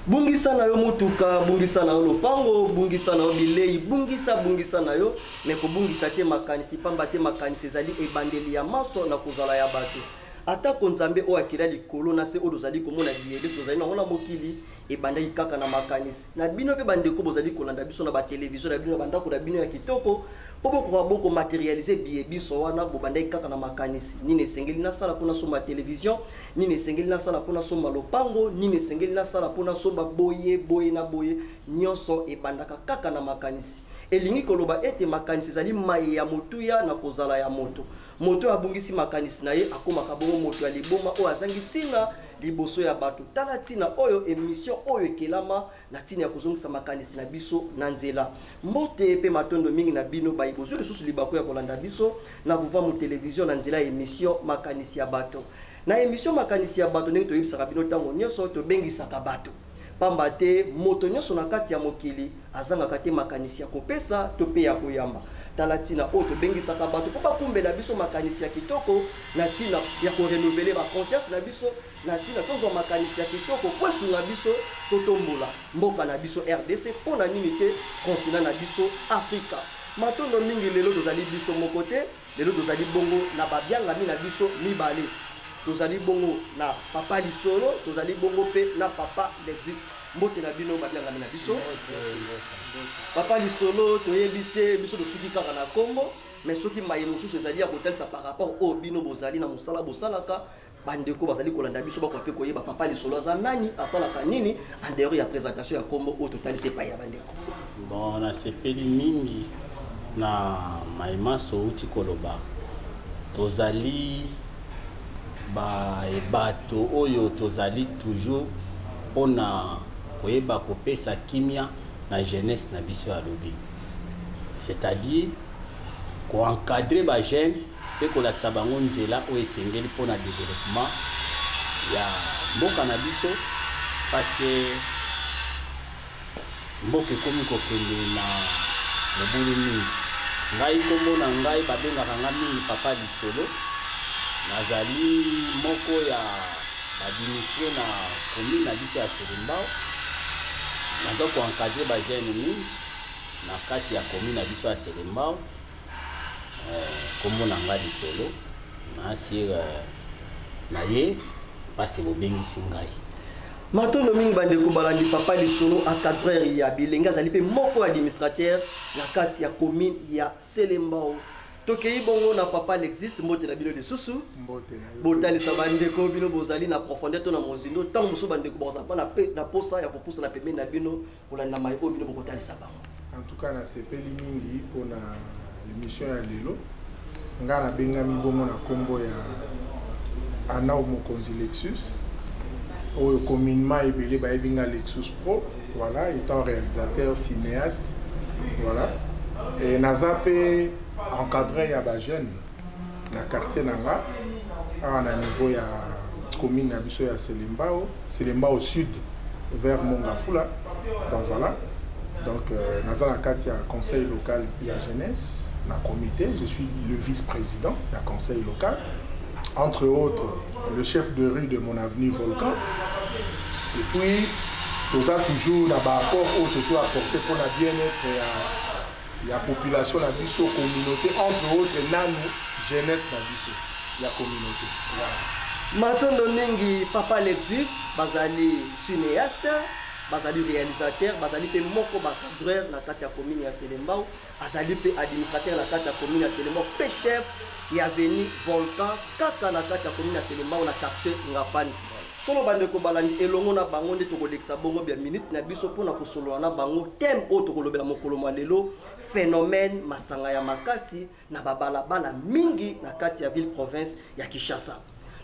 Bungisa na yo motuka, bungisa na yo lopango, bungisa na yo bilei, bungisa bungisa na yo, me kobungisa te makanisi, pamba te makanisi ezali ebandeli ya manso na kozala ya bato. Atako Nzambe oyo akela likolo na se oyo tozali komona biyebe tozali nango na mokili ebandaki kaka na makanisi na bino. Mpe bandeko bozali kolanda biso na batelevizio na bino, na bandako na bino ya kitoko, mpo bokoka bokomaterialize biye biso wana, bobandaki kaka na makanisi. Nini esengeli nasala mpo nasomba televizio? Nini esengeli nasala mpo nasomba lopango? Nini esengeli nasala mpo nasomba boye boye na boye? Nyonso ebandaka kaka na makanisi. Elingi koloba ete makanisi ezali maye ya motuya na kozala ya moto. Moto oyo abungisi makanisi na ye akomaka bongo moto ya liboma oyo azangi ntina liboso ya bato. Tala ntina oyo emission oyo ekelama na ntina ya kozongisa makanisi na biso na nzela. Mbote mpe matondo mingi na bino baye bozwi lisusu libaku ya kolanda biso na Vuvamu Television na nzela ya emission Makanisi ya bato. Na emission Makanisi ya bato, ndenge toyebisaka bino ntango nyonso, tobengisaka bato pamba te moto nyonso na kati ya mokili azangaka te makanisi ya kopesa to mpe ya koyamba. Tala ntina oyo tobengisaka bato mpo bakumbela biso makanisi ya kitoko na ntina ya korenouveler ba conscience na biso, na ntina tozwa makanisi ya kitoko mpo esunga biso totombola mboka na biso RDC, mpo na nini te continent na biso Afrika. Matondo mingi. Lelo tozali biso moko te, lelo tozali bongo na babiangami na biso mibale. Tozali bongo na papa Lisolo, tozali bongo mpe na papa Lexis. Mbote na bino babiangami na biso. Papa Lisolo, toyebi te, biso tosuki kaka na kombo, mais soki maye mosusu ezali ya kotalisa par rapport oyo bino bozali na mosala bosalaka, bandeko bazali kolanda biso bakoka mpe koyeba papa Lisolo aza nani, asalaka nini, en dehors ya présentation ya kombo oyo totalisi epai ya bandeko. Bon, nasepeli mingi na maimaso outi koloba. Tozali bato oyo tozali toujours mpona koyeba kopesa kimia na jeunesse na biso ya lobi, c'est-à-dire koencadrer bajeune mpe kolakisa bango nzela oyo esengeli mpona développement ya mboka na biso, parce que mboka ekomi kokende na mobulu mingi. Ngai, nkombo na ngai babengaka nga mingi papa Lisolo. Nazali moko ya baadministré na commune na biso ya Selembao. Naza koencadrer bajeune mingi na kati ya commune na biso ya Selembao. Nkombo na ngai Lisolo nasir na ye mpasi bobengisi ngai. Matondo mingi bandeko balandi. Papa Lisolo, encadreur ya bilenge, azali mpe moko administrateur na kati ya commune ya Selembao. Tokei bongo na papa Lexis. Mbote na bino lisusu. Botalisa bandeko bino bozali na profondeur to na mozindo. Ntango mosusu bandeko bakozala mpa na posa ya kopusana pembeni na bino kolanda mai oyo bino bokotalisa bango. En tout cas, nasepeli mingi mpona émission ya lelo. Nga nabengami bongo na nkombo ya Anao Mokonzi Lexus, oyo communément ebele bayebi nga Lexus Pro. Voilà, étant réalisateur cinéaste, voilà, et naza mpe encadré ya bajeune na quartier na nga awa na niveau ya commune na biso ya Selembao, Selembao Sud vers Mongafula. Donc voilà, donc naza na kati ya conseil local ya jeunesse, na comité, je suis le vice-président ya conseil local, entre autres le chef de rue de mon avenue Volcan. Et puis toza toujours na baapport oyo tozo apporter mpona bien-être ya population na biso, communauté, entre autres nanu jeunesse na biso ya communauté. Voilà. Matondo mingi papa Lexus. Bazali cinéaste, bazali réalisateur, bazali mpe moko bacadreur na kati ya commune ya Selembao, azali mpe administrateur na kati ya commune ya Selembao mpe chef ya avenue Volcan kaka na kati ya commune ya Selembao na quartier Ngafani. Solo bandeko balandi, elongo na bango nde tokolekisa bongo bya minute na biso mpona kosolola na bango thème oyo tokolobela mokolo mwa lelo: phénomène masanga ya makasi na babalabala mingi na kati ya ville province ya Kinshasa.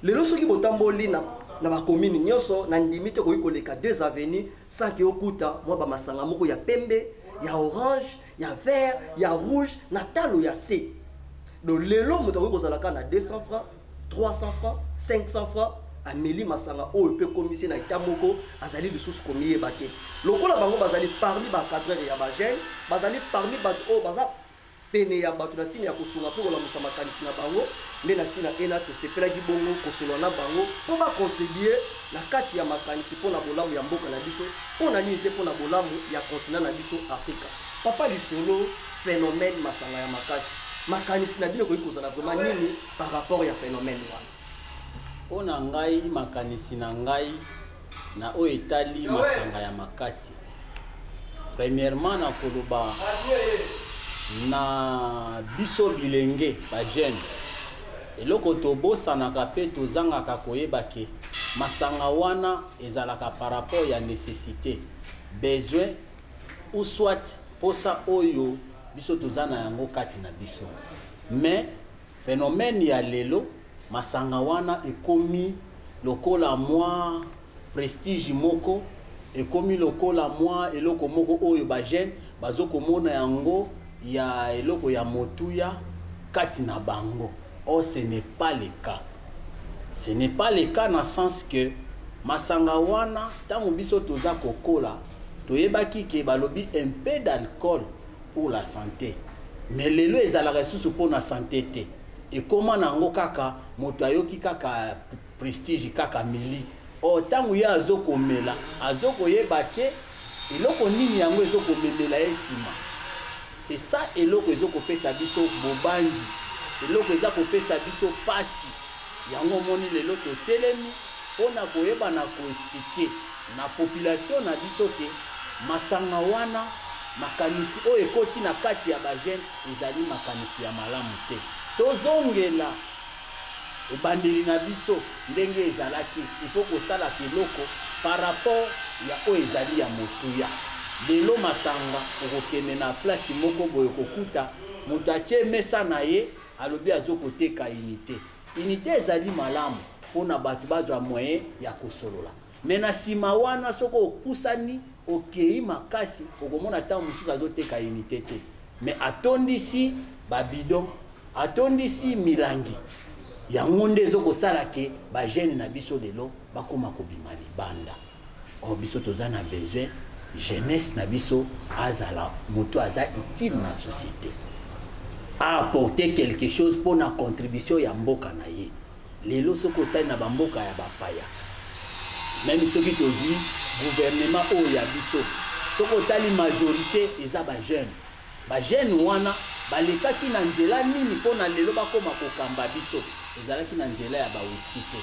Lelo soki botamboli na bacommune nyonso, na ndimi te koki koleka deux avenues sans ke okuta mwa bamasanga moko ya pembe, ya orange, ya vert, ya rouge na talo ya se. Donc lelo moto akoki kozala kaka na 200 francs, 300 francs, 500 francs, ameli masanga oyo mpe komisi na eta moko azali lisusu komiyeba te. Lokola bango bazali parmi bacadreur ya bajeune, bazali parmi bato oyo baza pene ya bato na ntina ya kosunga mpe kolamusa makanisi na bango. Nde na ntina ena tosepelaki bongo kosolola na bango mpo bacontribue na kati ya makanisi mpo na bolamu ya mboka na biso, mpo na nini te mpo na bolamu ya continent na biso Afrika. Papa Lisolo, phénomène masanga ya makasi, makanisi na bino ekoki kozala vraiment nini par rapport ya phénomène wana? Mpo na ngai, makanisi na ngai na oyo etali masanga ya makasi, premièrement nakoloba na biso bilenge bajeune, eloko tobosanaka mpe tozangaka koyeba ke masanga wana ezalaka par rapport ya nécessité, besoin ou soit posa oyo biso toza na yango kati na biso. Mais phénomène ya lelo, masanga wana ekomi lokola mwa prestige moko, ekomi lokola mwa eloko moko oyo bajeune bazokomona yango ya eloko ya motuya kati na bango. Or ce n'est pas le cas, ce n'est pas le cas na sens que masanga wana, ntango biso toza kokola, toyebaki ke balobi un peu d'alcool pour la santé, mais lelo ezalaka lisusu mpo na santé te. Ekóma nango kaka moto ayoki kaka prestige, kaka meli. Or ntango ye azokomela, azokoyeba te eloko nini yango ezokomemela ye nsima. C'est ça eloko ezokopesa biso bobangi, eloko eza kopesa biso pasi. Yango omoni lelo totelemi mpona koyeba na koexpliquer na population na biso ke masanga wana, makanisi oyo ekoti na kati ya bajeune, ezali makanisi ya malamu te. Tozongela ebandeli na biso ndenge ezalaki. Il faut kosalaka eloko par rapport ya oyo ezali ya motuya. Lelo masanga, okokende na place moko boye, kokuta moto atie mesa na ye, alobi azokoteka unité. Unité ezali malamu mpona bato bazwa moyen ya kosolola, mais na nsima wana, soki opusani, okei makasi, okomona ntango mosusu azoteka unité te, mais atondisi babidon, atondisi milangi. Yango nde ezokosala ke bajeune na biso lelo bakóma kobima libanda. Or biso toza na besoin jeunesse na biso azala moto aza utile na société, aapporter quelque chose mpona contribution ya mboka na ye. Lelo soki otali na bamboka ya bapaya, même soki tozwi gouvernement oyo ya biso, soki otali majorité eza bajeune. Bajeune wana balekaki na nzela nini mpo na lelo bakóma kokamba biso? Ezalaki na nzela ya bawiski te.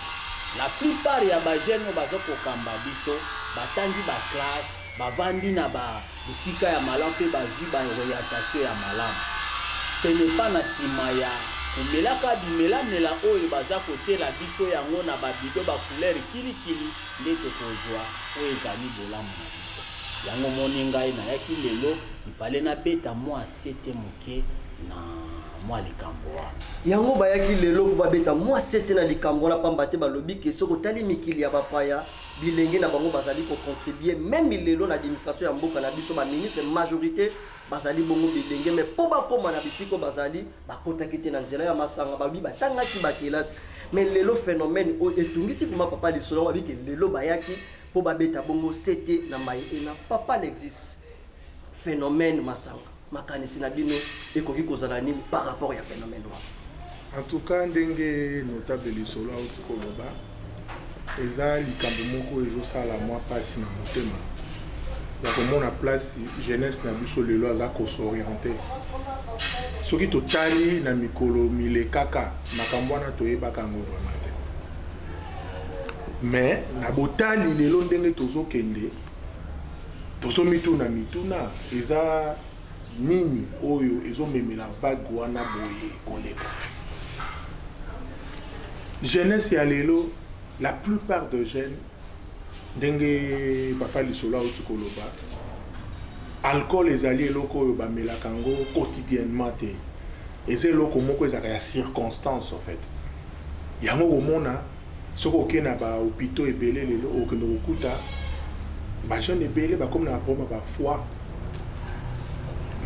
La plupart ya bajeune oyo baza kokamba biso batangi baclasse, bavandi na bisika ya malamu mpe bazwi baorientation ya malamu. Ce n'est pas na nsima ya komelaka bimelamela oyo baza kotiela biso yango na babidon bacouleur kilikili nde tokozwa oyo ezali bolamu na biso. Yango moni ngai nayaki lelo ipale nabeta mwa sete moke na mwa likambo wana. Yango bayaki lelo mpo babeta mwa sete na likambo wana, pamba te balobi ke soki otali mikili ya bapaya, bilenge na bango bazali kocontribue. Même lelo na administration ya mboka na biso, baministre majorité bazali bongo bilenge, mais mpo bakóma na bisika oyo bazali, bakotaki te na nzela ya masanga. Balobi batangaki bakelasi. Mais lelo phénomène oyo etungisi vraiment papa Lisolo. Yango babiki lelo bayaki mpo babeta bongo sete na mai ena. Papa Lexis, phénomène masanga, makanisi na bino ekoki kozala nini par rapport ya phénomène wana? En tout cas, ndenge notable Lisolo auti koloba, eza likambo moko ezosala mwa mpasi na motema ya komona place jeunesse na biso lelo aza kos'orienter. Soki totali na mikolo milekaka, makambo wana toyebaka yango vraiment te, mais na botali lelo ndenge tozokende, tozomituna mituna: eza nini oyo ezomemela vague wana boye koleka jeunesse ya lelo? La plupart de jeunes, ndenge papa Lisolo auti koloba, alcool ezali eloko oyo bamelaka yango quotidiennement te. Eza eloko moko ezalaka ya circonstance en fait. Yango komona soki okei na bahôpitaux ebele lelo, okende kokuta bajeune ebele bakomi na baproblème ya bafoie,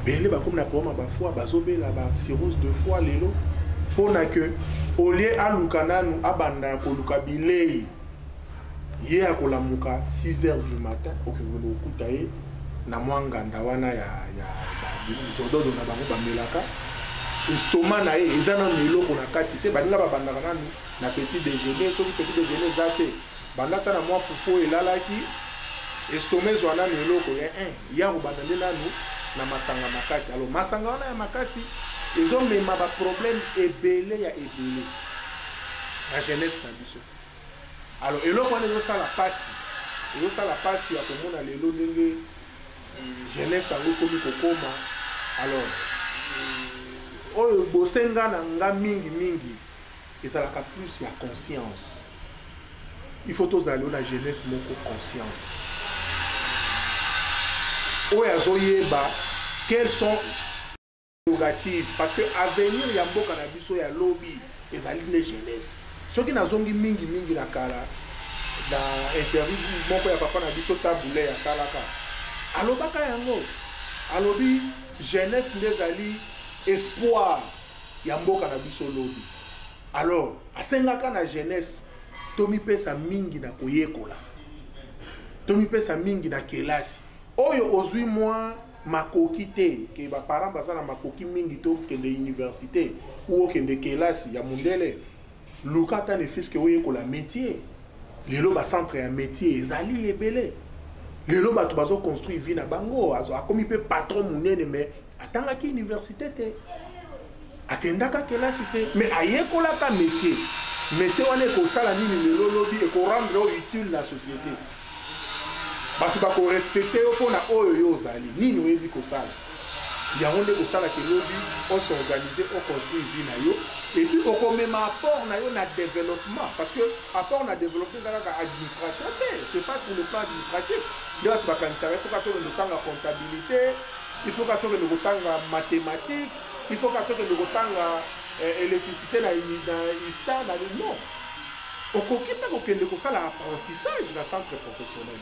ebele bakomi na problème ya bafoie, bazobela bacirrhose de foie lelo, mpona ke au lieu aluka nanu abanda koluka bilei, ye akolamuka 6 heures du matin, okende kokuta ye na mwa nganda wana ya zododo na bango bamelaka. Estomac na ye eza nanu eloko na kati te. Baninga babandaka nanu na petit déjeuner. Soki petit déjeuner eza te, banda ata na mwa fufu oyo elalaki, estomac ezwa nanu eloko ya 1 ya kobanda nde nanu na masanga makasi. Alors masanga wana ya makasi ezomema baproblème ebele ya ebele na jeunesse na biso. Alors eloko wana ezosala pasi, ezosala pasi ya komona lelo ndenge jeunesse yango ekomi kokoma. Alors oyo bosenga na nga mingi mingi ezalaka plus ya conscience. Il faut tozala lelo na jeunesse moko consciente oyo azoyeba quels sont prérogatives, parce que avenir ya mboka na biso ya lobi ezali nde jeunesse. Soki nazongi mingi mingi na kala, na interview moko ya papa na biso Tabu Ley asalaka, alobaka yango, alobi jeunesse nde ezali espoir ya mboka na biso lobi. Alors asengaka na jeunesse tomipesa mingi na koyekola, tomipesa mingi na kelasi. Oyo ozwi mwa makoki te, ke baparent baza na makoki mingi te okende université ou okende kelasi ya mondele, luka ata ne fût-ce que oyekola métier. Lelo bacentre ya métier ezali ebele. Lelo bato bazoconstruire vie na bango, akomi mpe patron monene, mais atangaki université te, akendaka kelasi te, mais ayekolaka métier. Métier wana ekosala nini lelo lobi? Ekorendre oyo utile na société. Bato bakorespecte yo mpona oyo yo ozali, nini oyebi kosala. Yango nde kosalaka elobi os'organiser, oconstruire vie na yo, et puis okomema apport na yo na développement, parce que apport na développement eza kaka administration te. C'est pas sur le plan administratif nde bato bakanisaka. Il faut kaka tokende kotanga comptabilité, il faut kaka tokende kotanga mathématique, il faut kaka tokende kotanga électricité na ISTA na non. Okoki mpe kokende kosala apprentissage na centre professionnel.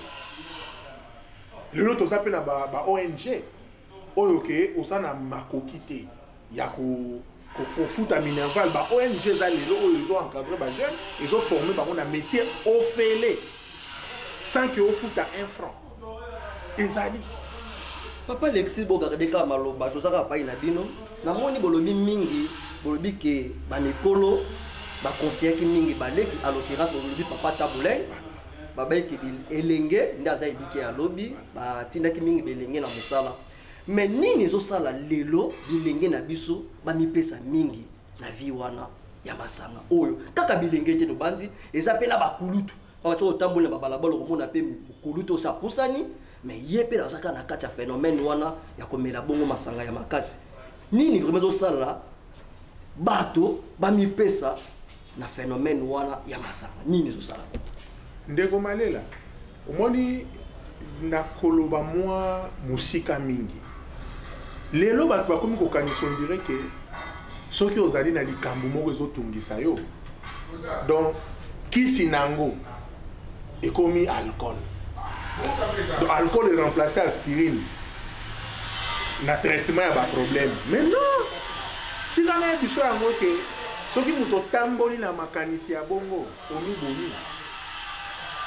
Lelo toza mpe na ba ONG oyo ke oza na makoki te ya kofuta minerval. Ba ONG eza lelo oyo ezo encadre bajeune, ezoforme bango na métier ofele sans ke ofuta un franc. Ezali. Papa Alexis, bogarde kaka maloba, toza kaka pai na bino. Namoni bolobi mingi, bolobi ke bamikolo bakonseyaki mingi baleki, à l'occurrence bolobi papa Tabu Ley, babayeki elenge nde aza ebike ya lobi, batindaki mingi belenge na mosala. Mais nini ezosala lelo bilenge na biso bamipesa mingi na vie wana ya masanga oyo? Kaka bilenge te, tobanzi eza mpe na bakulutu. Pamba ti otamboli na babalabala, okomona mpe kulutu osi apusani, mais ye mpe aza kaka na kati ya phénomène wana ya komela bongo masanga ya makasi. Nini vraiment ezosala bato bamipesa na phénomène wana ya masanga? Nini ezosala? Ndeko Malela, omoni, na koloba mwa mosika mingi, lelo bato bakomi kokanisa, on dirait ke soki ozali na likambo moko ezotungisa yo, donc kisi nango ekomi alcool. Donc alcool eremplace aspirine na traitement ya baproblème. Mais non, tika na ye biso yango ke soki moto otamboli na makanisi ya bongo, omibomi,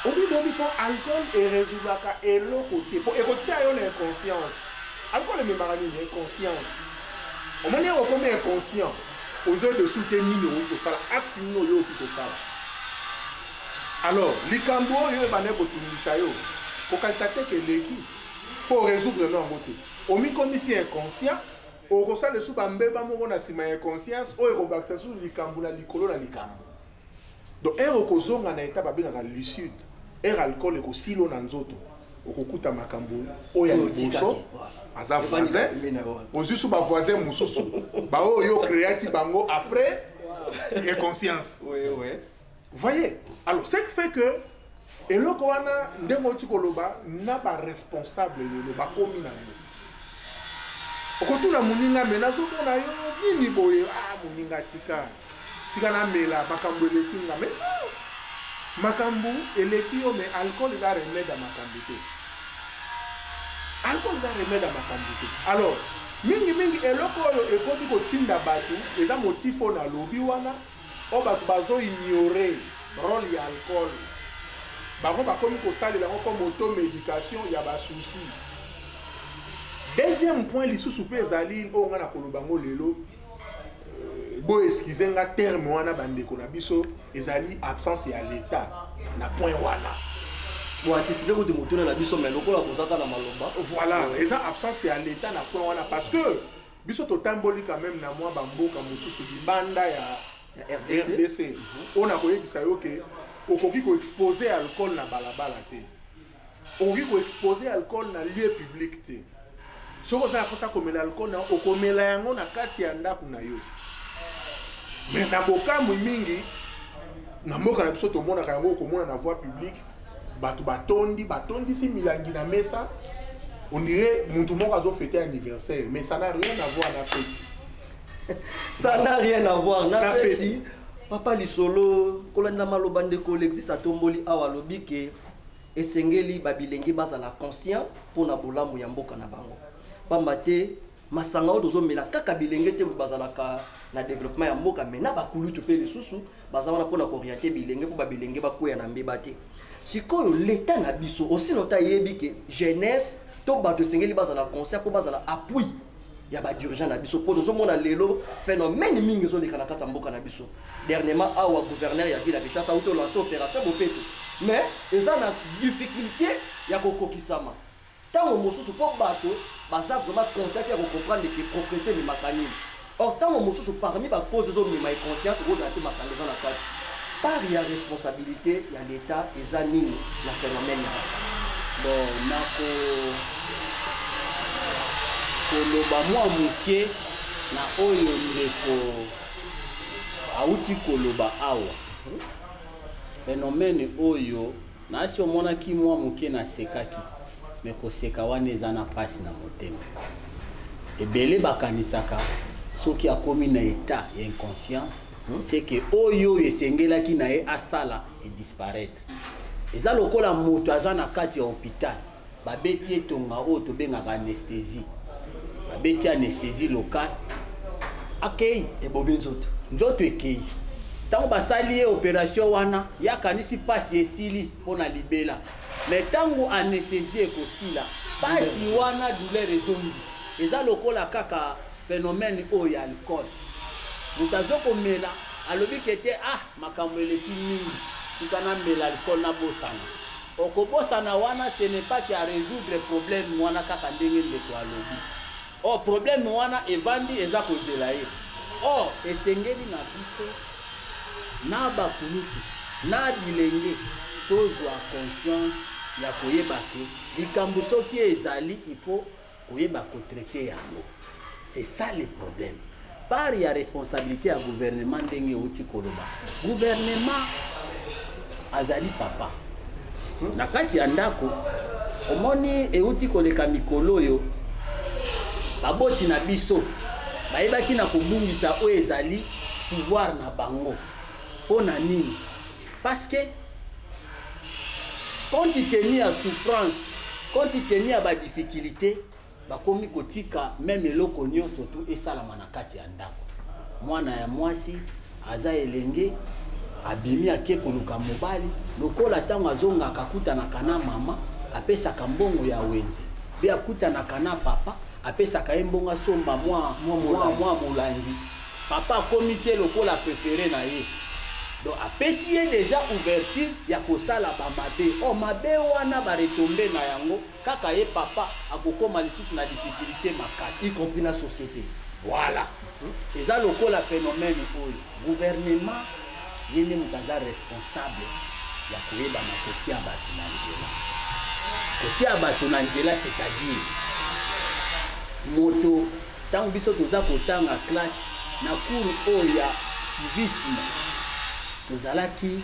omibomi, mpo alcool erésoudaka eloko te, mpo ekotia yo na inconscience. Alcool ememaka nini? Inconscience. Omoni, okomi inconscient, ozoyeba te nini okoki kosala, acte nini oyo okoki kosala. Alors likambo oyo ebanda kotungisa yo, kokanisa te ke eleki mpo résoudre no yango te. Omikomisi inconscient, okosala esu bambeba moko na nsima ya inconscience oyo ekobakisa susu likambo na likolo na likambo. Donc heure okozonga na état babengaka lucide, heure alcool ekosila na nzoto, okokuta makambo oyo ya liboso aza voisin, ozwi su bavoisin mosusu baoyo yo créaki bango après inconscience. Voyez, alors ce qui fait que eloko wana, ndenge oti koloba na baresponsable, lelo bakomi nango. Okotuna moninga: "Me nazomona yo nini boye?" "Ah moninga, tika, tika namela, makambo eleki nga." Mais non, makambo eleki yo, mais alcool eza remède ya makambo te. Alcool eza remède ya makambo te. Alors mingimingi eloko oyo ekomi kotinda bato, eza motif oyo nalobi wana, oyo bato bazoignore rôle ya alcool. Bango bakomi kosalela yango comme automédication ya basoucis. Deuxième point lisusu mpe ezali oyo ngai na koloba yango lelo. Boexcuse nga terme wana, bandeko na biso, ezali absence ya l'État na point wana. Boanticipe kutu motuna na biso, mais lokola kozaka na maloba. Voilà, eza absence ya l'État na point wana, parce que biso totamboli quand même na mwa bamboka mosusu libanda ya ya RDC. RDC, oyo na koyebisa yo ke okoki koexpose alcool na balabala te, okoki koexpose alcool na lieu public te. Soki oza na mposa komela alcool na, okomela yango na kati ya ndako na yo. Mais na bokamwi mingi, na mboka na biso tomonaka yango, okomona na voie publique bato batondi, batondisi milangi na mesa, on dirait mutu moko azofete anniversaire, mais ça n'a rien à voir na feti. Ça n'a rien à voir na Na feti. feti. Papa Lisolo, kolanda maloba ndeko Lexis atomboli awa, alobi ke esengeli babilenge bazala conscient mpona bolamu ya mboka na bango, pamba te masanga oyo tozomela, kaka bilenge te bazalaka na développement ya mboka, mais na bakulutu mpe lisusu baza wana mpona koorienter bilenge, mpo babilenge bakwea na mbeba te. Sikoyo leta na biso osino ta yebi ke jeunesse to bato esengeli bazala conscient mpo bazala appui ya badirigeant na biso, mpo tozomona lelo phénomène mingi ezoleka na kati ya mboka na biso. Dernièrement awa, gouverneur ya ville ya Kinshasa auti olance opération bopeto, mais eza na difficulté ya kokokisama ntango mosusu, mpo bato baza vraiment conscient ya kocomprendre ke propreté ememaka nini. Or ntango mosusu, parmi bacause ezomema inconscience, okozala te masanga eza na kati. Part ya responsabilité ya l'État eza nini na phénomène ya masanga? Bon, nako koloba mwa moke na oyo ndeko auti koloba awa. Phénomène oyo nasi omonaki mwa moke, nasekaki, me koseka wana eza na mpasi na motema. Ebele bakanisaka soki akomi na état ya inconscience, c'est que oyo oyo esengelaki na ye asala edisparaître. Eza lokola moto aza na kati ya hôpital, babeti etonga oyo tobengaka anesthésie, babeti anesthésie locale, akei. Ebobi nzoto. Nzoto ekei. Ntango basali ye opération wana, ye akanisi mpasi esili mpo na libela, mais ntango anesthésie ekosila, mpasi wana, douleur ezongi. Eza lokola kaka phénomène oyo ya alcool. Moto azokomela, alobi ke te, ah, makambo eleki mingi, tika namela alcool nabosana. Okobosana wana, ce n'est pas ke arésoudre problème wana. Kaka ndenge ndeko alobi, or problème wana evandi, eza kozela ye. Or esengeli na biso, na bakulutu na bilenge, tozwa conscience ya koyeba ke likambo soki ezali, il faut koyeba kotraiter yango. C'est ça le problème. Part ya responsabilité ya gouvernement, ndenge euti koloba, gouvernement azali papa na kati ya ndako. Omoni, euti koleka mikolo oyo, baboti na biso bayebaki na kobungisa oyo ezali pouvoir na bango. Mpo na nini? Parce que compte tenu ya souffrance, compte tenu ya badifficulté, bakomi kotika même eloko nyonso tu esalama na kati ya ndako. Mwana ya mwasi aza elenge, abimi, ake koluka mobali. Lokola ntango azongaka, akutanaka na mama, apesaka mbongo ya wenze, mpe akutanaka na papa, apesaka ye mbongo asomba mwa mwa mwa molangi. Papa akomisi ye lokola préféré na ye, donc apesi ye déjà ouverture ya kosala bamabe. O mabe wana, baretombées na yango, kaka ye papa akokóma lisusu na difficulté makasi. Y compris na société. Voilà, eza lokola phénomène oyo, gouvernement ye nde moto aza responsable ya koyebana kotia bato na nzela. Kotia bato na nzela, c'est-à-dire moto, ntango biso toza kotanga classe, na cours oyo ya civisme, tozalaki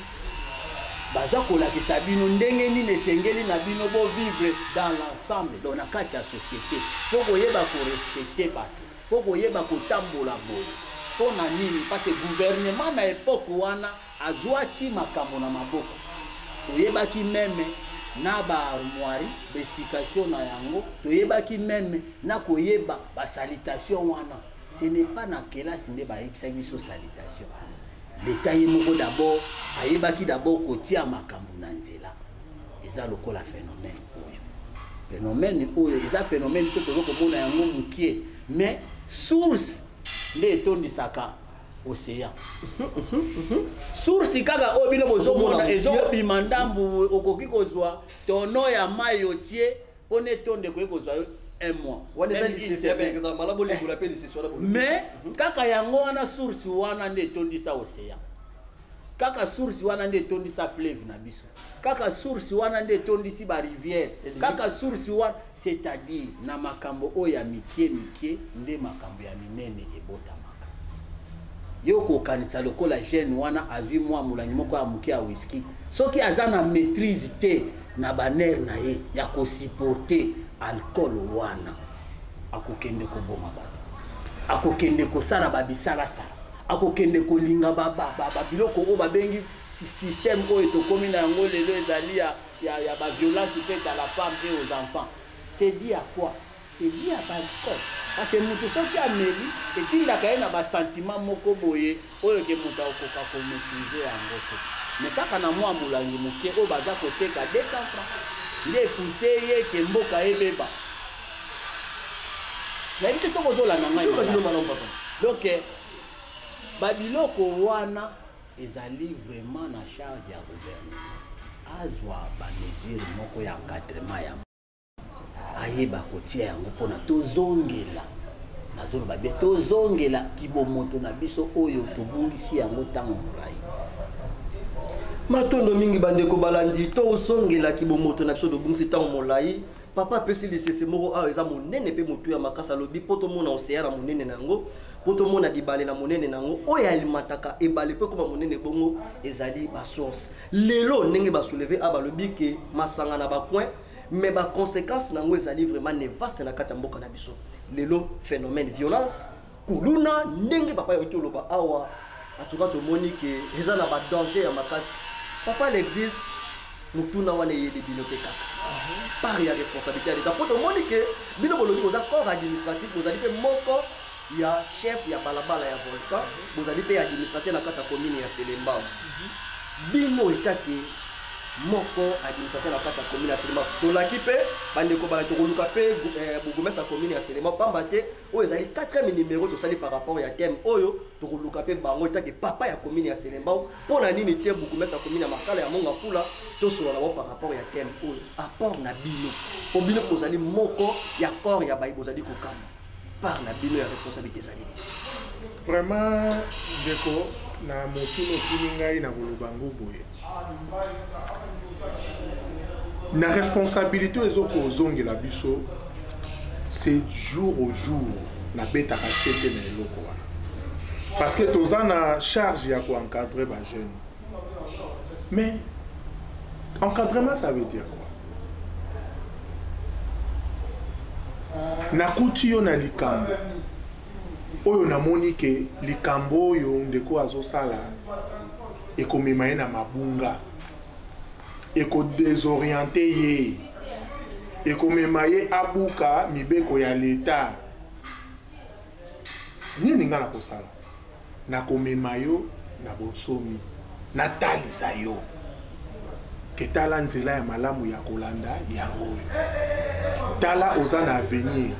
baza kolakisa bino ndenge nini esengeli na bino bovivre dans l'ensemble, donc na kati ya société, mpo koyeba korespecter bato, mpo koyeba kotambola boye. Mpo na nini? Parce que gouvernement na époque wana azwaki makambo na maboko. Toyebaki même na baarmoirie, baexplication na yango, toyebaki même na koyeba basalutation wana. Ce n'est pas na kelasi nde bayebisaki biso salutation. Leta ye moko d'abord ayebaki d'abord kotia makambo na nzela. Eza lokola phénomène oyo, phénomène oyo eza phénomène to toza komona yango mokie, mais source nde etondisaka. Océan, source kaka oyo bino bozomona ezobima ndambu, okoki kozwa tono ya mai otie mpona etonde, ekoki kozwa yo un mois. Wana eza même une lisese ya semaine. Ezala malamu olingola mpe lisese wana bolobi. Mais kaka yango wana, source wana nde etondisa océan, kaka source wana nde etondisa fleuve na biso, kaka source wana nde etondisi barivière, kaka source wana. C'est-à-dire na makambo oyo ya mike mike nde makambo ya minene ebotamaka. Yo kokanisa lokola jeune wana azwi mwa molangi moko ya moke ya whisky, soki aza na maîtrise te na banerfs na ye ya kosupporter alcool wana, akokende koboma bato, akokende kosala babisalasala, akokende kolinga babiloko oyo babengi système oyo tokomi na yango lelo, ezali ya baviolence faite à la femme et aux enfants. C'est dû à quoi? C'est dû à baalcool, parce que moto soki ameli, etindaka ye na basentiment moko boye oyo ke moto akokoka komaîtriser yango te. Mais kaka na mwa molangi moke oyo baza koteka 200 francs nde epousse ye ke mboka ebeba. Nayebi te soki ozolanda ngai. Soki bino malamu, papa. Donc babiloko wana ezali vraiment na charge ya gouvernement, azwa bamesure moko ya encadrement yango, ayeba kotia yango mpona tozongela, nazoloba bien, tozongela kibomoto na biso oyo tobungisi yango ntango molai. Matondo mingi, bandeko balandi. Tozongelaki bomoto na biso tobungisi ntango molai. Papa apesi lisese moko awa, eza monene mpe motu ya makasi. Alobi mpo tomona océan na monene na yango, mpo tomona bibale na monene na yango, oyo alimentaka ebale mpo ekoma monene bongo ezali basource. Lelo ndenge basoulever a balobi ke masanga na bacoin, mais baconséquence na yango ezali vraiment néfaste na kati ya mboka na biso. Lelo phénomène violence, kuluna, ndenge papa yoki oloba awa, en tout cas tomoni ke eza na badanger ya makasi. Papa Alexis, motuna wana eyebi bino mpe kaka part ya responsabilité ya leta, mpo tomoni ke bino bolobi boza corps administratif, bozali mpe moko ya chef ya balabala ya Volcan, bozali mpe administrateur na kati ya commune ya Selembao. Bino etake moko administrateur na kati ya commune ya Selembao, tolaki mpe bandeko bala tokoluka mpe bourgmestre ya commune ya Selembao, pamba te oyo ezali 4e numéro tosali par rapport ya thème oyo. Tokoluka mpe bango etake papa ya commune ya Selembao. Mpo na nini te bourgmestre ya commune ya Makala ya Monga Fula, tosolola bango par rapport ya thème oyo. Apport na bino, po bino bozali moko ya corps ya baye bozali kokamba, part na bino ya responsabilité ezali nini? Vraiment, ndeko, na motuna otuni ngai, na koloba yango boye: na responsabilité oyo ezokozongela biso, c'est jour au jour nabetaka sete na eloko wana, parce que toza na charge ya koencadrer bajeune. Mais encadrement, ça veut dire quoi? Nakuti yo na likambo oyo, namoni ke likambo oyo ndeko azosala ekomema ye na mabunga, ekodésorienter ye, ekomema ye abuka mibeko ya leta. Nini nga nakosala? Nakomema yo na bonsomi, natalisa yo ke tala nzela ya malamu ya kolanda yango oyo, tala oza na avenir,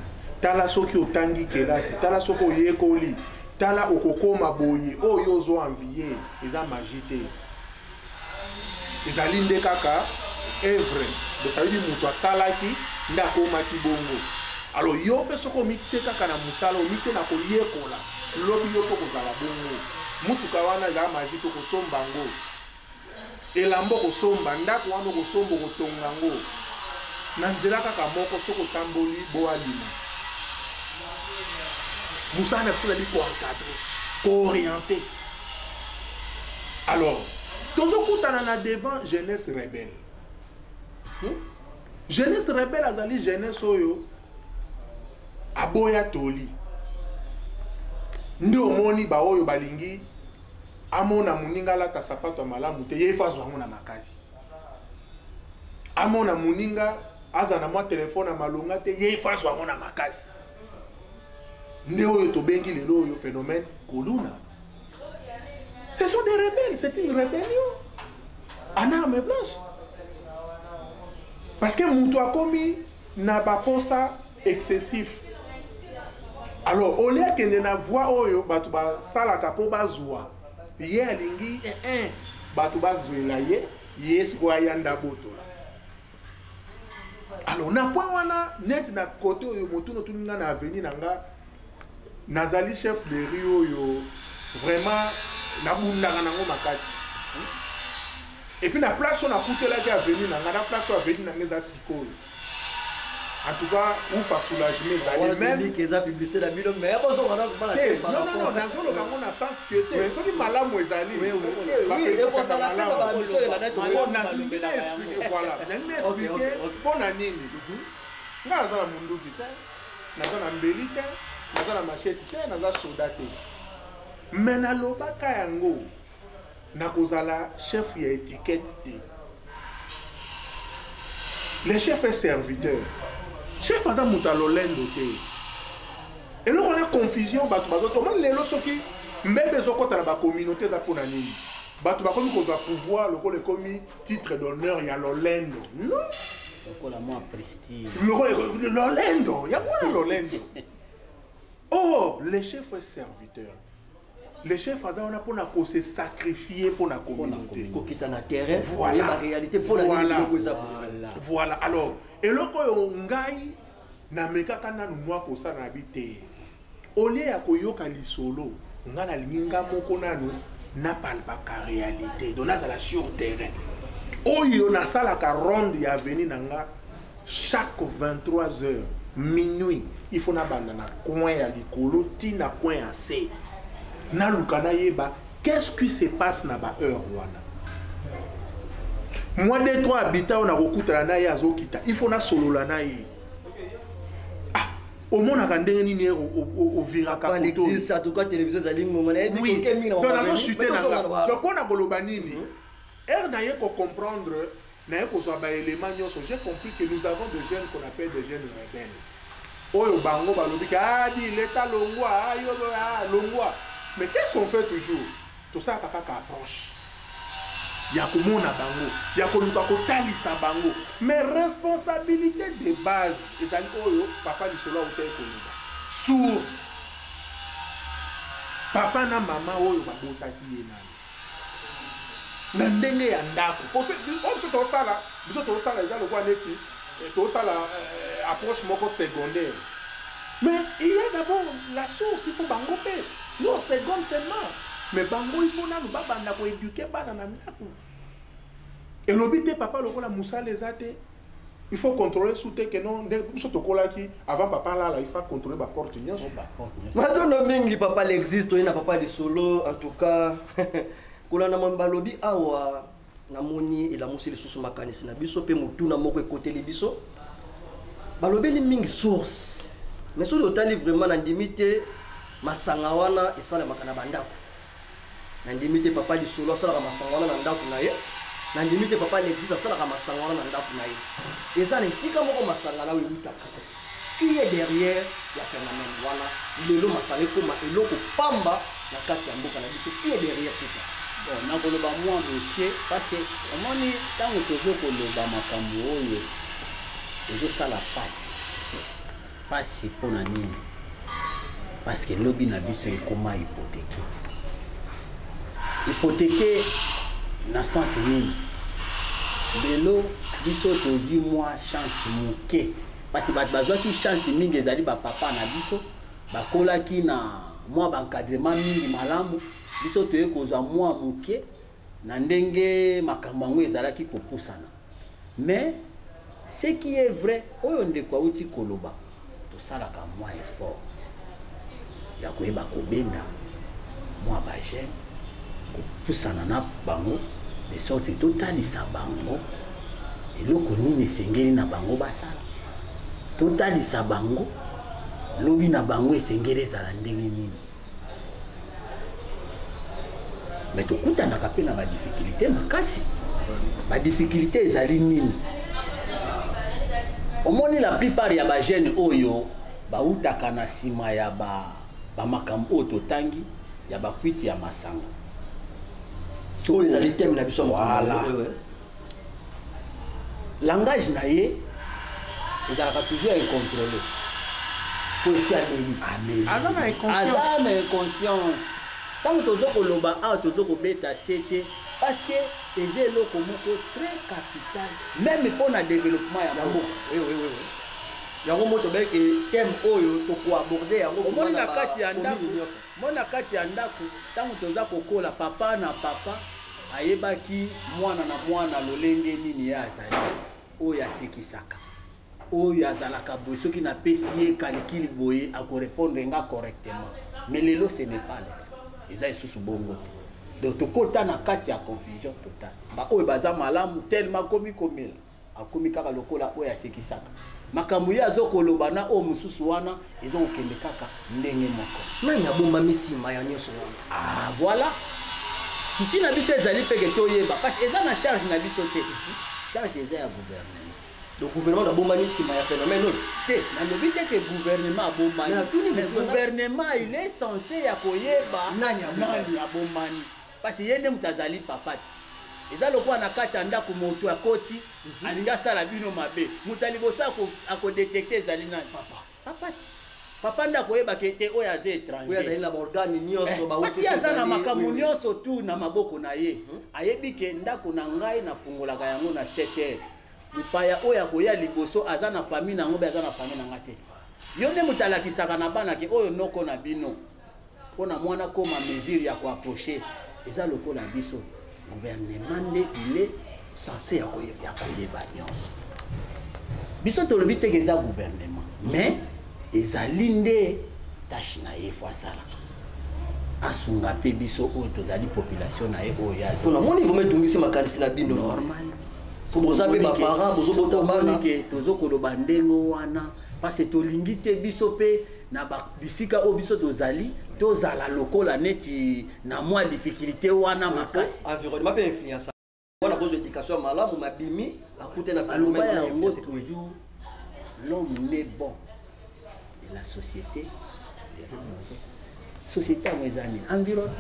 tala soki otangi kelasi, tala soki oyekoli, tala okokóma boye. Oyo ozo envier eza magie te, ezali nde kaka œuvre. Donc ça veut dire moto asalaki nde akomaki bongo. Alors yo mpe soki omitie kaka na mosala, omitie na koyekola, lobi yo mpe kozala bongo. Mutuka wana ezala magie te, kosomba yango, elamba okosomba, ndako wana okosomba, okotonga yango na nzela kaka moko soki otamboli boalima. Mosala na biso ezali koencadrer, koorienter. Alors tozokutana na devant jeunesse rebelle. Jeunesse rebelle azali jeunesse oyo aboya toli. Nde omoni baoyo balingi amona moninga alata sapato ya malamu te, ye ifo azwa yango na makasi. Amona moninga aza na mwa telefone ya malonga te, ye ifo azwa yango na makasi. Nde oyo tobengi lelo oyo phénomène koluna. Ce sont des rebelles, c'est une rébellion en arme blanche, parce que moto akomi na baposa excessif. Alors olie akende na voie oyo bato basalaka mpo bazwa ye, alingi bato bazwela ye, ye sikoyo ayanda botola. Alors na point wana, neti na côté oyo motuna otuni nga na avenue na nga, nazali chef de rue oyo vraiment nabundaka nango makasi. Et puis na place oyo nakutelaki avenue na nga, na place oyo avenue na nga eza sikoyo, en tout cas ufa soulagement ezali. Même eza publicité na bino, mais bozonga na non, non, non, nazoloba ngo na sens que te, soki malamu ezali, nalingi na expliquer. Voilà, nalingi na expliquer mpo na nini nga naza na munduki te, naza na mbeli te, naza na machette te, naza soda te, mais nalobaka yango, nakozala chef ya étiquette te. Le chef est serviteur. Chef aza moto ya lolendo te. Eloko wana, confusion, bato bazomoni lelo, soki mbebe ezokɔta na bacommunauté, eza mpona nini? Bato bakomi kozwa pouvoir lokola ekomi titre d'honneur ya lolendo. Non. Lokola mwa prestige. Lolendo yango wana, lolendo. Or le chef est serviteur. Le chef aza wana mpona kose sacrifier mpona communauté. Kokita na terrain. Voilà. Réalité mpona nini biloko eza? Voilà. Alors eloko oyo ngai namekaka nanu mwa kosala na bi te, olie ya koyoka lisolo, ngai nalingi nga moko nanu napalpaka réalité. Donc nazala sur terrain. Oyo nasalaka ronde ya avenue na nga chaque 23 heures, minuit, il faut nabanda na coin ya likolo ntina coin ya se, naluka nayeba qu'est-ce qui se passe na baheure wana. Moi, deux trois habitants oyo nakokutana na ye azokita, il faut nasolola na ye. Ah, omonaka ndenge nini oviraka? En tout cas télévision ezali ngonga nayebi mingi. Na nazochute na nga. Donc mpo na koloba nini, ere naye kocomprendre, naye kozwa baélément nyonso, j'ai compris que nous avons des jeunes qu'on appelle des jeunes rebelles, oyo bango balobi ke adi leta longwa, ayo longwa. Mais qu'est-ce qu'on fait toujours? Tosalaka kaka approche ya komona bango, ya koluka kotalisa bango. Mais responsabilité de base ezali oyo papa lisolo autaki koloba: source, papa na mama oyo babotaki ye nani na ndenge ya ndako. Oyo biso tosala, biso tosala eza lokola neti tosala approche moko secondaire, mais il y a d'abord la source. Il faut bango mpe non seconde seulement, mais bango il faut nanu babanda koéduquer bana na ndako. Elobi te papa lokola mosala eza te, il faut contrôler su te ke non. Ndenge biso tokolaki, avant papa lala, il faut contrôler baporte nyonso. Matondo mingi, papa Lexis. Toye na papa lisolo. En tout cas kolanda mwa balobi awa, namoni elamusi lisusu makanisi na biso mpe motuna moko ekoteli biso. Balobeli mingi source, mais soki otali vraiment, nandimi te masanga wana esalemaka na bandako. Nandimi te papa lisolo asalaka masanga wana na ndako na ye. Nandimi te papa Lexis asalaka masanga wana na ndako na ye. Eza na esika moko masanga na oyo ewutaka. Qui est derrière ya phénomène wana? Lelo masanga ekóma eloko pamba na kati ya mboka na biso. Qui est derrière tout ça? Bon, nakoloba mwa moke, parce omoni ntango tozo koloba makambo oyo ezosala pasi pasi. Mpona nini? Parce que lobi na biso ekóma hypothéqué. Hypothéqué na sens nini? Lelo biso tozwi mwa chance moke, parce bato bazwaki chance mingi ezali bapapa na biso, bakolaki na mwa baencadrement mingi malamu. Biso toye kozwa mwa moke na ndenge makambo yango ezalaki kopusana. Mais ce qui est vrai, oyo ndeko awuti koloba, tosalaka mwa effort ya koyeba kobenda mwa bajeune, kopusana na bango, de sorte totalisa bango eloko nini esengeli na bango basala, totalisa bango lobi na bango esengeli ezala ndenge nini. Mais tokutanaka mpe na badifficulté makasi. Badifficulté ezali nini? Omoni, la plupart ya bajeune oyo bautaka na nsima ya bamakambo oyo totangi ya bakwiti ya masanga. Oyo ezali thème na biso. Voilà. Langage na ye ezalaka toujours incontrôlé. Po esi ameli. Ameli. Aza na inconscience. Aza na inconscience. Ntango tozo koloba awa, tozo kobeta sete parce que eza eloko moko très capital même mpo na développement ya mboka. Oui, oui, oui, oui. Yango mo tobeke thème oyo tokoaborde yango. Omoni na kati ya ndako, commune nyonso. Moni na kati ya ndako, ntango toza kokola, papa na papa ayebaki mwana na mwana lolenge nini ye azali, oyo asekisaka, oyo azalaka boye, soki napesi ye kalikili boye akorépondre nga correctement. Mais lelo ce n'est pas le, eza lisusu bongo te. Donc tokota na kati ya confusion totale. Baoyo baza malamu tellement akomi komela, akomi kaka lokola oyo asekisaka, makambo ye azokoloba na oyo mosusu wana ezokokende kaka ndenge moko. Nani abombami nsima ya nyonso wana? Ah voilà, souci na biso ezali mpe ke toyeba, parce que eza na charge na biso te, charge eza ya gouvernement. Donc gouvernement abombami nsima ya phénomène oyo? Te, nalobi te ke gouvernement abombani. Mais natuni. Mais gouvernement, il est censé ya koyeba nani abombani. Nani abombani, parce que ye nde moto azali papa te. Eza lokola na kati ya ndako, moto akoti, alingi asala bino mabe, moto ya liboso akodétecter ezali nani? Papa. Papa te, papa nde akoyebaka ete oyo aza oyo étranger. Azali na baorgane nyonso. Parce ye aza na makambo nyonso tu na maboko na ye. Ayebi ke ndako na ngai nafungolaka yango na 7 heures, mopaya oyo akoya liboso aza na famille na yango mpe aza na famille na nga te. Yo nde moto alakisaka na bana ke oyo noko na bino, mpo na mwana koma mesure ya koapprocher. Eza lokola biso, gouvernement nde il est censé ya koyeba. Ya koyeba nyonso. Biso tolobi teke eza gouvernement, mais ezali nde tâche na ye, fo asalaka, asunga mpe biso oyo tozali population na ye oyo azo. Mpo namoni vraiment etungisi makanisi na bino. Normal. So boza mpe baparent, bozobota bana. Ke tozokoloba ndenge wana parce que tolingi te biso mpe na bisika oyo biso tozali tozala lokola neti na mwa difficulté wana makasi. Environnement mpe influence wana, kozwa éducation ya malamu, mabimi akute na Baloba phénomène yango influence. Toujours l'homme né bon et la société est mauvais. Société yango eza nini? Environnement.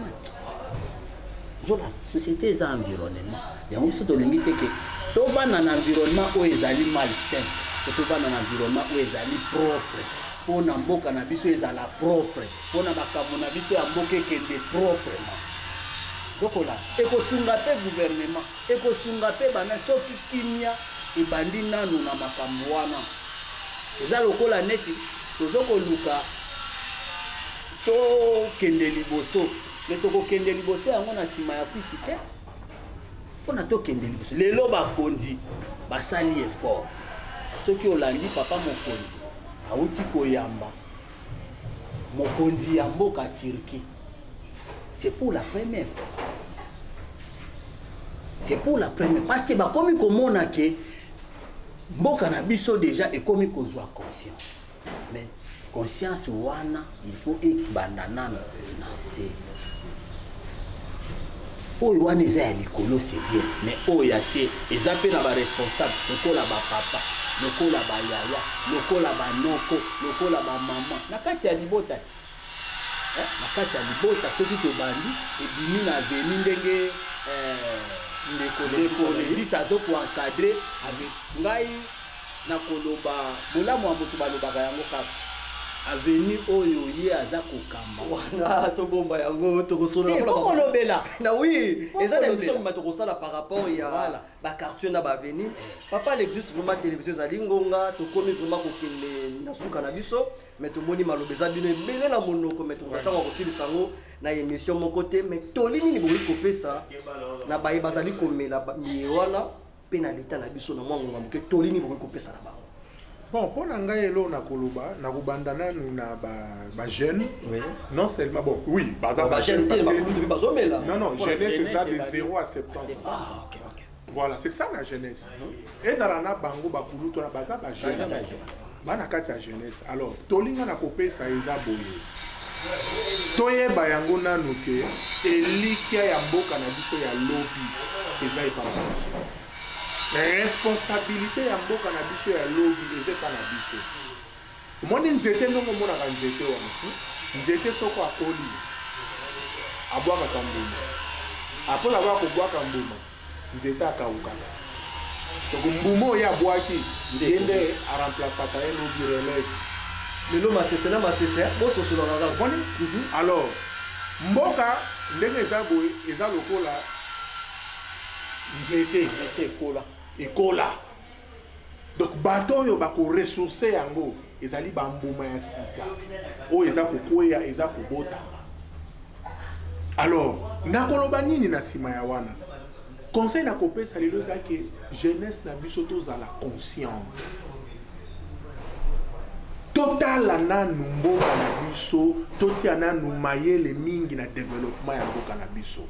Nzola société eza environnement. Yango biso tolingi te ke tovanda na environnement oyo ezali malsain, to tovanda na environnement oyo ezali propre, mpo na mboka na biso ezala propre, mpo na makambo na biso ya mboka ekende proprement. Lokola ekosunga mpe gouvernement, ekosunga mpe bana, soki kimia ebandi nanu na makambo wana. Eza lokola neti tozokoluka tokende liboso, mais tokokende liboso yango na nsima ya kwiti te. Mpona tokende liboso lelo, bakonzi basali effort. Soki olandi papa mokonzi awuti koyamba mokonzi ya mboka Turquie, c'est pour la première fois, c'est pour la première, parce que bakomi komona ke mboka na biso déjà ekomi kozwa conscience. Mais conscience wana, il faut ebanda nano na se. Oyo wana eza ya likolo, c'est bien, mais oyo ya se eza mpe na baresponsable, lokola bapapa, lokola bayaya, lokola banoko, lokola bamama na kati ya libota te. Na kati ya libota, soki tobandi ebimi na veni ndenge ndeko Lelisa azokoencadrer avec ngai na koloba bolamu ya moto, balobaka yango kaka aveni oyo ye aza kokamba. Wana tobomba yango, tokosolola. Te, mpona po kolobela. Na oui, Faut eza na kolobela. émission mima tokosala par rapport ya Voilà. baquartier na baavenue. Papa Alexis, vraiment télévision ezali ngonga, tokomi vraiment kokende na suka na biso, mais tomoni maloba eza bino ebele na monoko, mais tokozwa ntango ya kosilisa yango na émission moko te. Mais toli nini bokoki kopesa na baye bazali komela miye wana mpe na leta na biso na mwa ngonga moke? Toli nini bokoki kopesa na bango? Bon, mpo na ngai, eloko na koloba, nakobanda nanu na bajeune. Non seulement, bon, oui, baza bajeune te, parce que- bakulutu mpe bazomela. Non, Pour la jeunesse jeunesse, eza de ebandi 0 à 70. Ah, ok. Voilà, c'est ça la jeunesse. Ezala na bango bakulutu wana, baza bajeune, bana kati ya jeunesse. Alors tolinga na kopesa eza boye: toyeba yango nanu ke elikya ya mboka na biso ya lobi eza epa na biso, responsabilité ya mboka na biso ya lobi eza epa na biso. Omoni nzete, ndenge omonaka nzete wana, nzete soko akoli abwakaka mbuma. Apres abwaka kobwaka mbuma, nzete akawukaka. Donc mbuma oyo abwaki, ye nde aremplaçaka ye lobi, relève. Lelo masese na masese bososolaka kaka. Omoni? Alors mboka ndenge eza boye, eza lokola nzete. Nzete ekola. Ekola. Donc bato oyo bakoressource yango ezali bambuma ya sika oyo eza kokweya, eza kobotama. Alors nakoloba nini na nsima ya wana? Conseil nakopesa lelo eza ke jeunesse na biso tozala consciente, totala nanu mboka na biso, totia nanu mayele mingi na développement ya mboka na biso.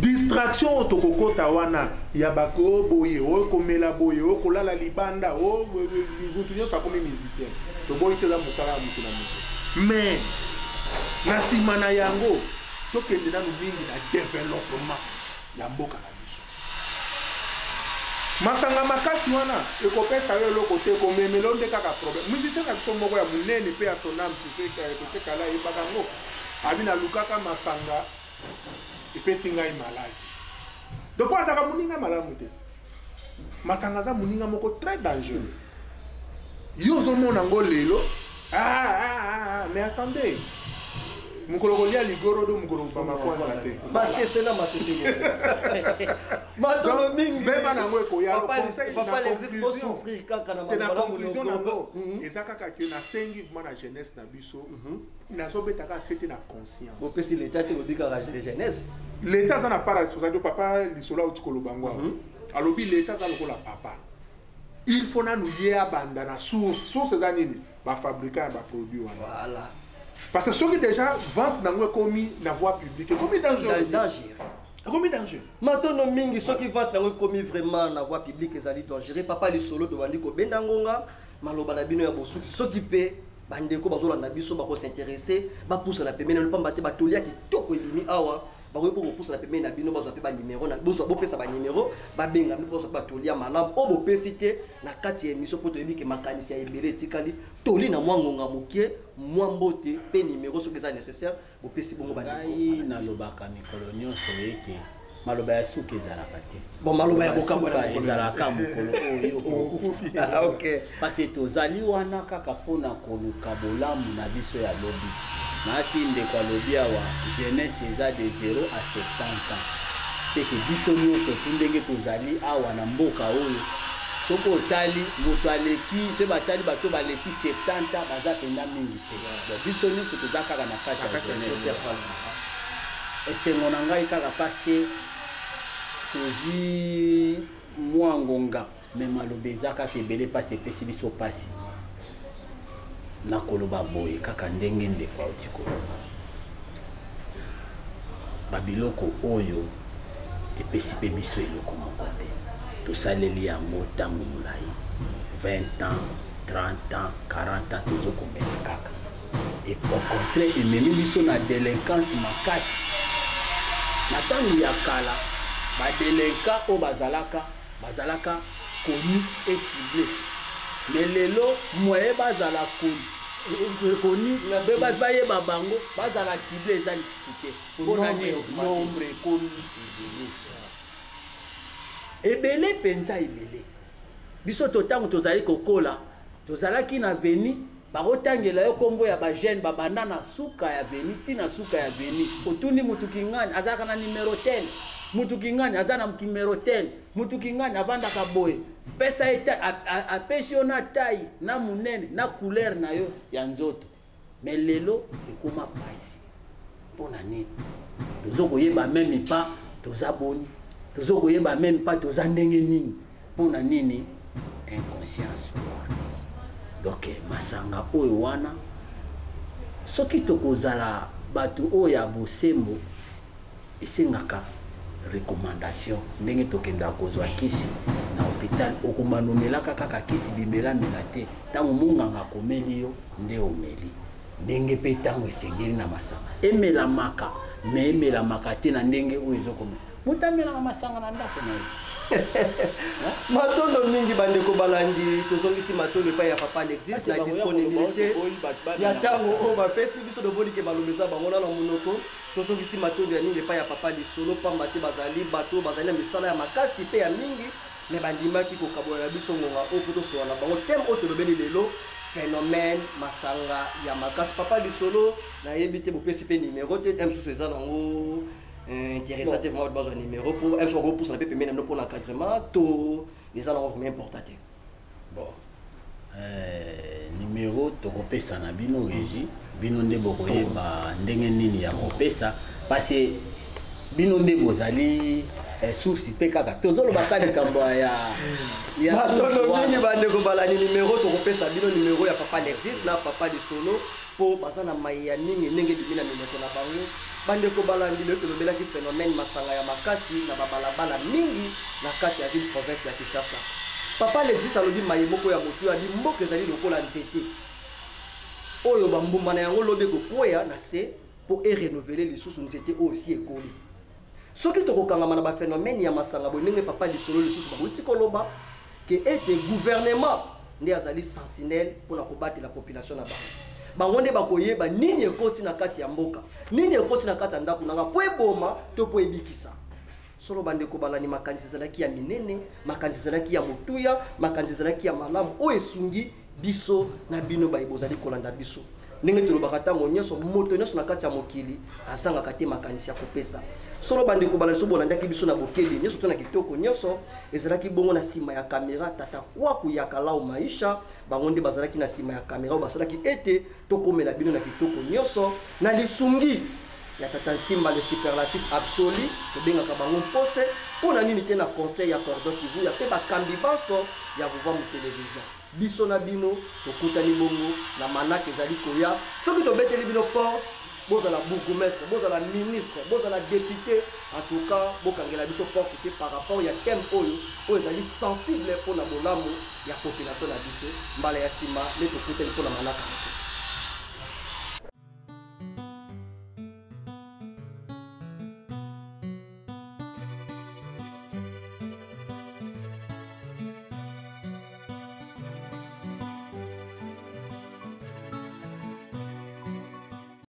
Distraction oyo tokokota wana ya bako boye, oyo komela boye, oyo kolala libanda, oyo mutu nyonso akomi musicien, toboyi te, eza mosala ya mutu na mutu, mais na nsima na yango tokende nanu mingi na développement ya mboka na biso. Masanga makasi wana ekopesa yo eloko te, ekomemela yo nde kaka problème. Musicien na biso moko ya monene mpe ya sonam tosekala ayebaka yango, abi nalukaka masanga epesi ngai maladi. Donc po azalaka moninga malamu te. Masanga aza moninga moko très dangereux. Yo ozomona yango lelo, ah, ah, ah, mais attendez, mokolo kolia ligorodo, mokolo kobama kwanza te. Masese na masese, matolo mingi. Mbeba nango ekoya. Papa Alexis, osouffrir kaka na te na conclusion nango eza kaka ke nasengi vraiment na jeunesse na biso, nazobeta kaka sete na conscience. Bopesi leta te, bobi kaka jeunesse. Leta aza na part ya responsabilité. Papa Lisolo auti koloba ngo awa, alobi leta aza lokola papa, il faut nanu ye abanda na source. Source eza nini? Bafabricant ya baproduit wana. Parce que soki déjà vente nango ekomi na voie publique, ekomi dangereux. Danger. Ekomi danger. Matono mingi. Soki vente nango ekomi vraiment na voie publique, ezali dangereux. Papa Lisolo, tobandi kobenda ngonga. Maloba na bino ya bosuki, soki mpe bandeko bazolanda biso bakos'intéresser, bapusana pembeni na pamba te batoli ya kitoko ebimi awa, bakoki mpo kopusana pembeni na bino, bazwa mpe banimero na bozwa, bopesa banimero, babenga bino mpo bazwa mpe batoli ya malamu oyo bopesi te na kati ya émission, mpo toyebi ke makanisi ya ebele etikali. Toli na mwa ngonga moke, mwa mbote mpe nimero soki eza nécessaire, bopesi bongo bandeko. Ngai nalobaka mikolo nyonso eke maloba ya suka ezalaka te. Bon, maloba ya kokabwana. Suka ezalaka mokolo oyo okokufa. Ah, ok. Parce tozali wana kaka mpona koluka bolamu na biso ya lobi. Nasi ndeko alobi awa, jeunesse eza de 0 à 70 ans. C'est que biso nyonso tu ndenge tozali awa na mboka oyo, soki otali moto aleki soki batali bato baleki 70 ans, baza mpenza mingi te. Donc biso nyonso toza kaka na kati ya jeunesse. Esengo na ngai kaka pasi tozwi mwa ngonga, me maloba eza kaka ebele. Mpasi epesi biso mpasi nakoloba boye kaka ndenge ndeko auti koloba, babiloko oyo epesi mpe biso eloko moko te. Tosaleli yango ntango molai, 20 ans, 30 ans, 40 ans, tozokomela kaka. Et au contraire ememi biso na délinquance makasi. Na ntango ya kala, badélinquant oyo bazalaka connu et ciblé, mais lelo moye bazala connu mpe bayeba bango, bazala ciblé, eza lisusu te. Mpona nini? Nombre ekomi ebele, ebele mpenza ebele. Biso to ntango tozali kokola, tozalaki na veni, bakotangela yo nkombo ya bajeune babanda na suka ya veni ntina suka ya veni. Otuni mutu kingani azalaka na numero tel, mutu kingani aza na numero tel, mutu kingani avandaka boye, pesa ye, apesi yo na taille, na monene, na couleur na yo ya nzoto. Mais lelo ekóma pasi. Mpo na nini? Tozo koyeba même pas toza boni, tozo koyeba même pas toza ndenge nini. Mpo na nini? Inconscience wana. Donc masanga oyo wana, soki tokozala bato oyo ya bosembo, esengaka recommandation. Ndenge tokendaka kozwa kisi na hôpital, okomanomelaka kaka kisi bimelamela te. Ntango monganga akomeli yo nde omeli. Ndenge mpe ntango esengeli na masanga emelamaka, me emelamaka te na ndenge oyo ezokomela. Moto amelaka masanga na ndako na ye. Matondo mingi, bandeko balandi. Tozongisi matondo epai ya papa Alexis na disponibilité ya ntango oyo bapesi biso. Tobolike maloba eza bango nana monoko. Tozongisi matondo ya mingi epai ya papa Lisolo, pamba te bazali bato bazali na misala ya makasi mpe ya mingi. Mais bandimaki kokabola na biso ngonga oyo mpo tosola na bango thème oyo tolobeli lelo, phénomène masanga ya makasi. Papa Lisolo, nayebi te, bopesi mpe numéro te. Mosusu eza nango intéressant te vraiment, bazwa numéro mpo mosusu bakopusana mpe pembeni na bino mpona encadrement to eza nango vraiment important te? Bon, numéro tokopesa na bino régie, bino nde bokoyeba ndenge nini ya kopesa, parce bino nde bozali source mpe kaka tozoloba ka likambo ya Matondo mingi, bandeko balani. Numéro, tokopesa bino numéro ya papa Lexis na papa Lisolo mpo baza na mai ya mingi ndenge ebimi na minoko na bango. Bandeko balandi, lelo tolobelaki phénomène masanga ya makasi na babalabala mingi na kati ya ville province ya Kinshasa. Papa Lexis alobi maye moko ya motu, abi mboka ezali lokola nzete oyo bambuma na yango lobi ekokweya na se mpo erenouveler lisusu nzete oyo si ekoli. Soki tokokangama na baphénomène ya masanga boye, ndenge papa Lisolo lisusu bawuti koloba ke ete gouvernement nde azali sentinelle mpona kobatela population na bango, bango nde bakoyeba nini ekoti na kati ya mboka, nini ekoti na kati ya ndako nanga, mpo eboma to mpo ebikisa. Solo, bandeko balani, makanisi ezalaki ya minene, makanisi ezalaki ya motuya, makanisi ezalaki ya malamu oyo esungi biso na bino baye bozali kolanda biso. Ndenge tolobaka ntango nyonso, moto nyonso na kati ya mokili azangaka te makanisi ya kopesa. Solo, bandeko balani, so bolandaki biso na bokebi nyonso to na kitoko nyonso, ezalaki bongo na nsima ya kamera tata Kwaku ya Kalau Maisha. Bango nde bazalaki na nsima ya kamera oyo basalaki ete tokomela bino na kitoko nyonso, na lisungi ya tata Ntimba, le superlatif absolu, tobengaka bango mpose mpo na nini te, na conseil ya Cordon Kivu ya mpe bakambi banso ya Vuvamu Télévision. Biso na bino tokutani bongo na manaka ezali koya. Soki tobeteli bino porte, bozala bourgmestre, bozala ministre, bozala député, en tout cas bokangela biso porte te par rapport ya thème oyo, oyo ezali sensible mpona bolamu ya population na biso. Mbala ya nsima nde tokutani mpona manaka mosusu.